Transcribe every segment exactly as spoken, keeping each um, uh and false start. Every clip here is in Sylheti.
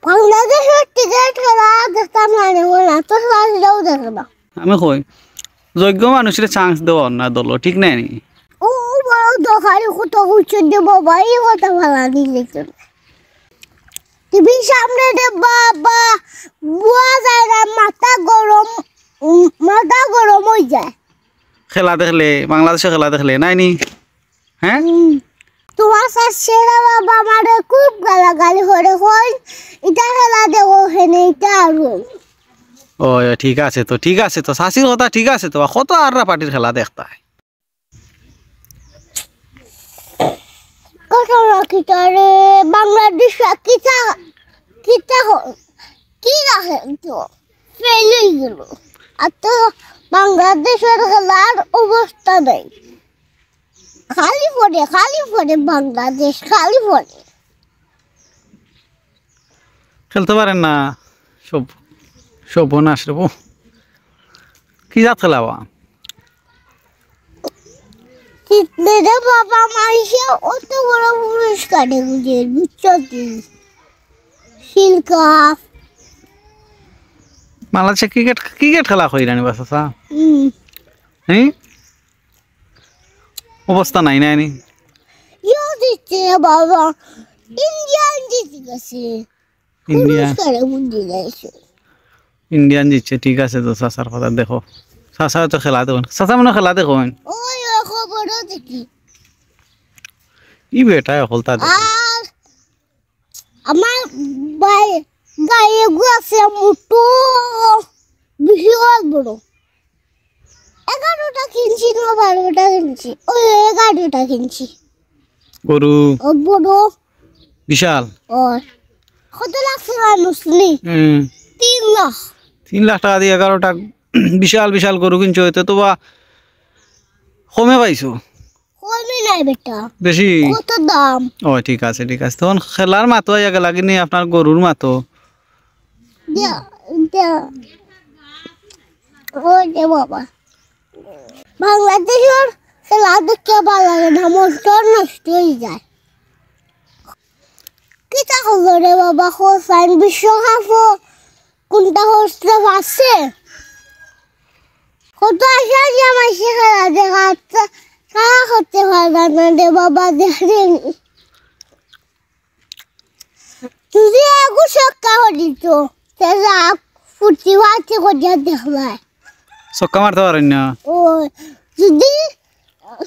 বাংলাদেশর ক্রিকেট খেলা দেখতাম না রে, ওরা তো খেলা দেখতাম না। আমি কই, যোগ্য মানুষরে চান্স দেওয়া না দল, ঠিক নাই নি? ও বড় দোকানি কত কিছু দে বাবা, এই কথা ভালা দিলে তো। টিভির সামনে রে বাবা, বুয়া যায় না, মাথা গরম, উম, মাথা গরম হয়ে যায়। খেলা দেখলে, বাংলাদেশে খেলা দেখলে, নাই নি? হ্যাঁ? হুম। তোমার শাশুড়া বাবা আমারে খুব গালাগালি করে, কই, "ইটা খেলা দেখো হেনে, ইটা আর হোক।" ও, এ, ঠিক আছে তো, ঠিক আছে তো, শাশির কথা ঠিক আছে তো, কত আররা পার্টির খেলা দেখতায়। কত রাখি তারে, বাংলাদেশ কিতা, কিতা হ-, কি রাখে তো, ফেল হয়ে গেল। আর তো বাংলাদেশর খেলার অবস্থা নাই। খালি পড়ে, খালি পড়ে বাংলাদেশ, খালি পড়ে। খেলতে পারেন না, সব, সব নাশ রে বউ। কি জাত খেলাবা? জিতলে রে বাবা, মাইসে অত বড় পুরস্কার বুঝে, বুঝছো কি? শিল কাপ। বাংলাদেশে ক্রিকেট, ক্রিকেট খেলা কই রানি বাসা? হুম। হ্যাঁ? অবস্থা নাই, নাই নি? ইয়ো জিতছে বাবা, ইন্ডিয়ান জিতে গেছে। ইন্ডিয়া। পুরস্কারে বুঝে গেছে। ইন্ডিয়ান জিতছে, ঠিক আছে তো, চাচার কথা দেখো। চাচা তো খেলা দেখুন, চাচা মনে হয় খেলা দেখুন। ওই, ওই খবরও দেখি। ই বেটা, হকলতা দেখো। আর আমার ভাই গায়ে গু আছে মোটো, বিশাল বড়। এগারোটা কিনছি না, বারোটা কিনছি, ওই এগারোটা কিনছি। গরু? ও বড়। বিশাল? ও। কত লাগছে মানুষ নি? হুম। তিন লাখ। তিন লাখ টাকা দিয়া এগারোটা বিশাল বিশাল গরু কিনছো, এতে তো বা কমে পাইছো। কমে নাই বেটা। বেশি? কত দাম? ও, ঠিক আছে, ঠিক আছে। তখন খেলার মাতো আইয়া গেলা কি নি, আপনার গরুর মাতো? দিয়া, দিয়া। ও রে বাবা। বাংলাদেশর খেলা দেখতে ভালা লাগে না, মনটা নষ্ট হয়ে যায়। কিতা খবর রে বাবা, হোসাইন বিশ্বকাপ কোনটা হচ্ছে পারছে? কত আশা দিয়া মাইসে খেলা দেখা, তারা করতে পারবা না রে বাবা, দেখেনি। যদি এগু ছক্কা করিত, তে যা ফুর্তি ফার্তি করিয়া দেখলায়। ছক্কা মারতে পারেন না? ও, যদি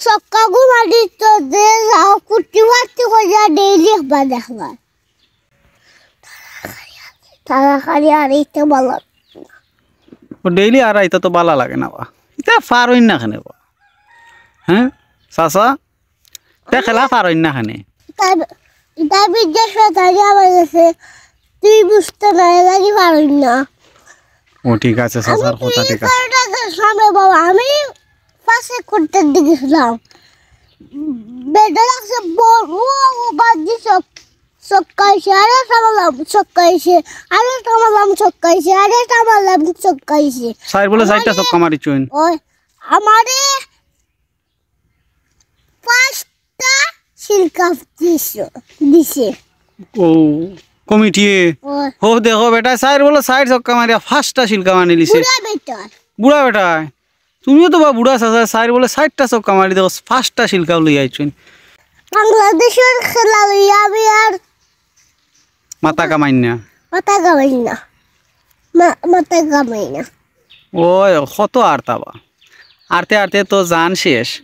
ছক্কা গু মারিত, তে যা ফুর্তি ফার্তি করিয়া ডেইলি একবার দেখলায়। তাড়াতাড়ি আর এইতে ভালা। ও ডেইলি আর এইটা তো ভালা লাগে না বা। ইতা পারইন না কেনে বা? হ্যাঁ? চাচা? তে খেলা পারইন না কেনে? ইতা, ইতা বিদেশ বেতারি আমার গেছে। তুই বুঝতে না, এর লাগি পারইন না। ও ঠিক আছে, চাচার কথা ঠিক আছে। সামনে বাবা, আমি পাশে করতে দিয়েছিলাম। বেটা লাগছে বল, ও, ও বাদ দিছে। ছক্কা আইছে, আরে থামালাম, ছক্কা আইছে, আরে থামালাম, ছক্কা আইছে, আরে থামালাম, ছক্কা আইছে। চাইর বলে চাইরটা আমারে ছক্কা মারিছইন। ওই, আমারে পাঁচটা শিল কাপ দিছে, দিছে। ও, কমিটিয়ে? ওই। হো, দেখো বেটা, চাইর বলে চাইর ছক্কা মারিয়া পাঁচটা শিল কাপ আনিলিছে। বুড়া বেটা। বুড়া বেটা? তুমিও তো বা বুড়া চাচা, চাইর বলে চাইরটা ছক্কা মারি দেখো, পাঁচটা শিল কাপ লইয়া আইছইন। বাংলাদেশর খেলা লইয়া আমি আর মাথা কামাই না। মাথা কামাই না। মা-, মাথা কামাই না। ওই, কত আরতাবা। আরতে আরতে তো জান শেষ।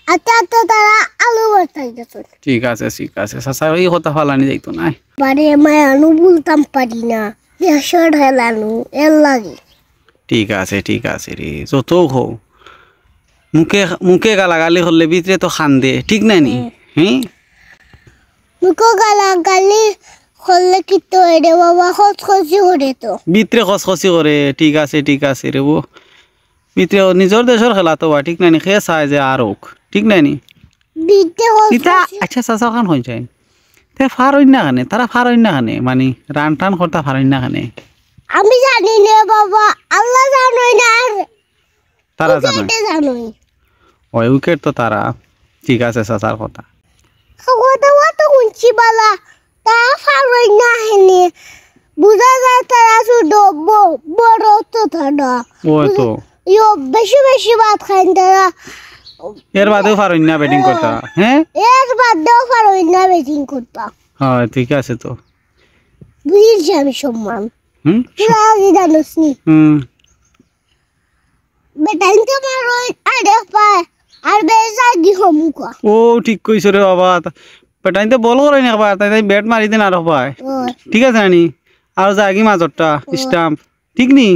আরতে আরতে তারা আলু ভর্তা গেছে। ঠিক আছে, ঠিক আছে। চাচা, ওই কথা ফালানি যাইতো না। বারে মায়ানু বলতাম পারি না। দেশর হেলানু, এর লাগি। ঠিক আছে, ঠিক আছে রে। যত হো। মুখে, মুখে গালাগালি করলে ভিতরে তো কান্দে, ঠিক না নি? হুম। হ্যাঁ? মুখে গালাগালি করলে কিতা অয় রে বাবা, খসখসি করে তো। ভিতরে খসখসি করে, ঠিক আছে, ঠিক আছে রে বো। ভিতরে নিজর দেশর খেলা তো বা, ঠিক না নি? কে চায় যে আর হোক, ঠিক না নি? ভিতরে খসখসি। ইতা, আচ্ছা, চাচা খান হয়ে যায়। তে পারইন না কেনে, তারা পারইন না কেনে, মানে রান টান করতা পারইন না কেনে। আমি জানি না বাবা, আল্লাহ জানইন আর তারা জানইন। উইকেটে জানইন। ওই উইকেট তো তারা, ঠিক আছে, চাচার কথা। খাওয়া দাওয়া তো হুনছি বালা, তা পারইন না কেনে। বুঝা যায় তারা ছোট, ব-, বড় তো তারা। ওই তো। ইয়ো, বেশি বেশি ভাত খাইন তারা। এর বাদেও পারইন না ব্যাটিং করতা, হ্যাঁ? এর বাদেও পারইন না ব্যাটিং করতা। হ্যাঁ, ঠিক আছে তো। বুঝছি আমি সম্মান। হুম? তোরা আগে জানোস নি। হুম। বেটাইন তো মারইন আরেক পায়, আর বেজায় দি হমুকা। ও, ঠিক কইছো রে বাবা। তা-, বেটাইন তো বল করইন একবার, তাই তাই ব্যাট মারি দেন আরেক পায়। ও। ঠিক আছে নানি? আর যাগি মাঝরটা, ও। স্টাম্প। ঠিক নি?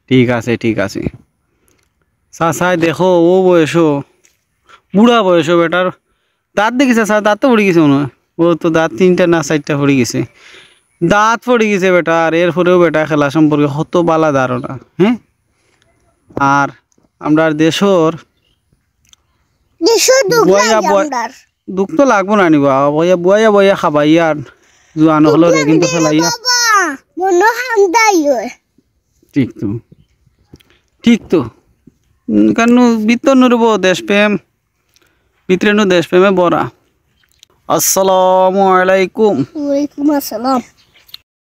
ঠিক আছে, ঠিক আছে। চাচায় দেখো, ও বয়সো, বুড়া বয়সো বেটার দাঁত দেখি চাচা, দাঁত তো পড়ি গেছে মনে হয়। ও তো দাঁত তিনটা না চাইরটা পড়ি গেছে। দাঁত পড়ি গেছে বেটার, এরপরেও বেটা খেলা সম্পর্কে কত বালা ধারণা, হ্যাঁ? আর আমরার দেশর দেশর দুখ বুয়াইয়া লাগে বুয়া-, আমরার। দুখ তো লাগবো না নি বা, বুয়াইয়া, বুয়াইয়া, বুয়াইয়া খাবাইয়া আর জোয়ান হকলরে কিন্তু খেলাইয়া। বাবা, মনো হান্দাই হয়। ঠিক তো, ঠিক তো। উম, কারণ ভিতর নুরবো দেশপ্রেম, ভিতরে নু দেশপ্রেমে ভরা। আসসালামু আলাইকুম। ওয়ালাইকুম আসসালাম।